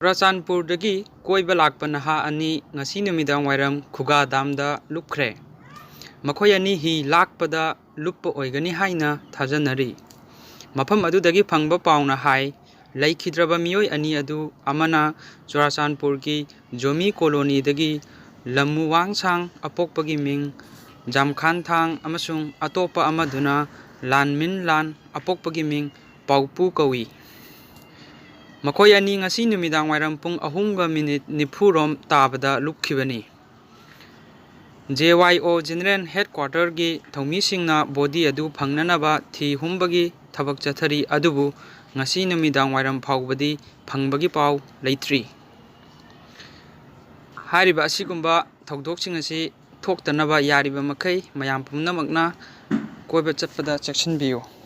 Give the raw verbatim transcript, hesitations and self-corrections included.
ꯆꯨꯔꯥꯆꯥꯟꯄꯨꯔꯗꯒꯤ ꯀꯣꯏꯕ ꯂꯥꯛꯄ ꯅꯍꯥ ꯑꯅꯤ ꯉꯁꯤ ꯅꯨꯃꯤꯗꯥꯡ ꯋꯥꯏꯔꯝ ꯈꯨꯒꯥ ꯗꯥꯝꯗ ꯂꯨꯞꯈ꯭ꯔꯦ꯫ ꯃꯈꯣꯏ ꯑꯅꯤ ꯍꯤ ꯂꯥꯛꯄꯗ ꯂꯨꯞꯄ ꯑꯣꯏꯒꯅꯤ ꯍꯥꯏꯅ ꯊꯥꯖꯅꯔꯤ꯫ ꯃꯐꯝ ꯑꯗꯨꯗꯒꯤ ꯐꯪꯕ ꯄꯥꯎꯅ ꯍꯥꯏ, ꯂꯩꯈꯤꯗ꯭ꯔꯕ ꯃꯤꯑꯣꯏ ꯑꯅꯤ ꯑꯗꯨ ꯑꯃꯅ ꯆꯨꯔꯥꯆꯥꯟꯄꯨꯔꯒꯤ ꯖꯣꯃꯤ ꯀꯣꯂꯣꯅꯤꯗꯒꯤ ꯂꯝꯃꯨ ꯋꯥꯡꯁꯥꯡ ꯑꯄꯣꯛꯄꯒꯤ ꯃꯤꯡ ꯖꯥꯝꯈꯥꯟ ꯊꯥꯡ ꯑꯃꯁꯨꯡ ꯑꯇꯣꯞꯄ ꯑꯃꯗꯨꯅ ꯂꯥꯟꯃꯤꯟ ꯂꯥꯟ ꯑꯄꯣꯛꯄꯒꯤ ꯃꯤꯡ ꯄꯥꯎꯄꯨ ꯀꯧꯏ꯫ ꯃꯈꯣꯏ ꯑꯅꯤ ꯉꯁꯤ ꯅꯨꯃꯤꯗꯥꯡ ꯋꯥꯏꯔꯝ ꯄꯨꯡ ꯑꯍꯨꯝꯒ ꯃꯤꯅꯤꯠ ꯅꯤꯐꯨ ꯔꯣꯝ ꯇꯥꯕꯗ ꯂꯨꯞꯈꯤꯕꯅꯤ꯫ ꯖꯦ ꯋꯥꯏ ꯑꯣ ꯖꯦꯅꯔꯦꯜ ꯍꯦꯗꯀ꯭ꯋꯥꯇꯔꯒꯤ ꯊꯧꯃꯤꯁꯤꯡꯅ ꯕꯣꯗꯤ ꯑꯗꯨ ꯐꯪꯅꯅꯕ ꯊꯤ ꯍꯨꯝꯕꯒꯤ ꯊꯕꯛ ꯆꯠꯊꯔꯤ, ꯑꯗꯨꯕꯨ ꯉꯁꯤ ꯅꯨꯃꯤꯗꯥꯡ ꯋꯥꯏꯔꯝ ꯐꯥꯎꯕꯗꯤ ꯐꯪꯕꯒꯤ ꯄꯥꯎ ꯂꯩꯇ꯭ꯔꯤ꯫ ꯍꯥꯏꯔꯤꯕ ꯑꯁꯤꯒꯨꯝꯕ ꯊꯧꯗꯣꯛꯁꯤꯡ ꯑꯁꯤ ꯊꯣꯛꯇꯅꯕ ꯌꯥꯔꯤꯕ ꯃꯈꯩ ꯃꯌꯥꯝ ꯄꯨꯝꯅꯃꯛꯅ ꯀꯣꯏꯕ ꯆꯠꯄꯗ ꯆꯦꯛꯁꯤꯟꯕꯤꯌꯨ꯫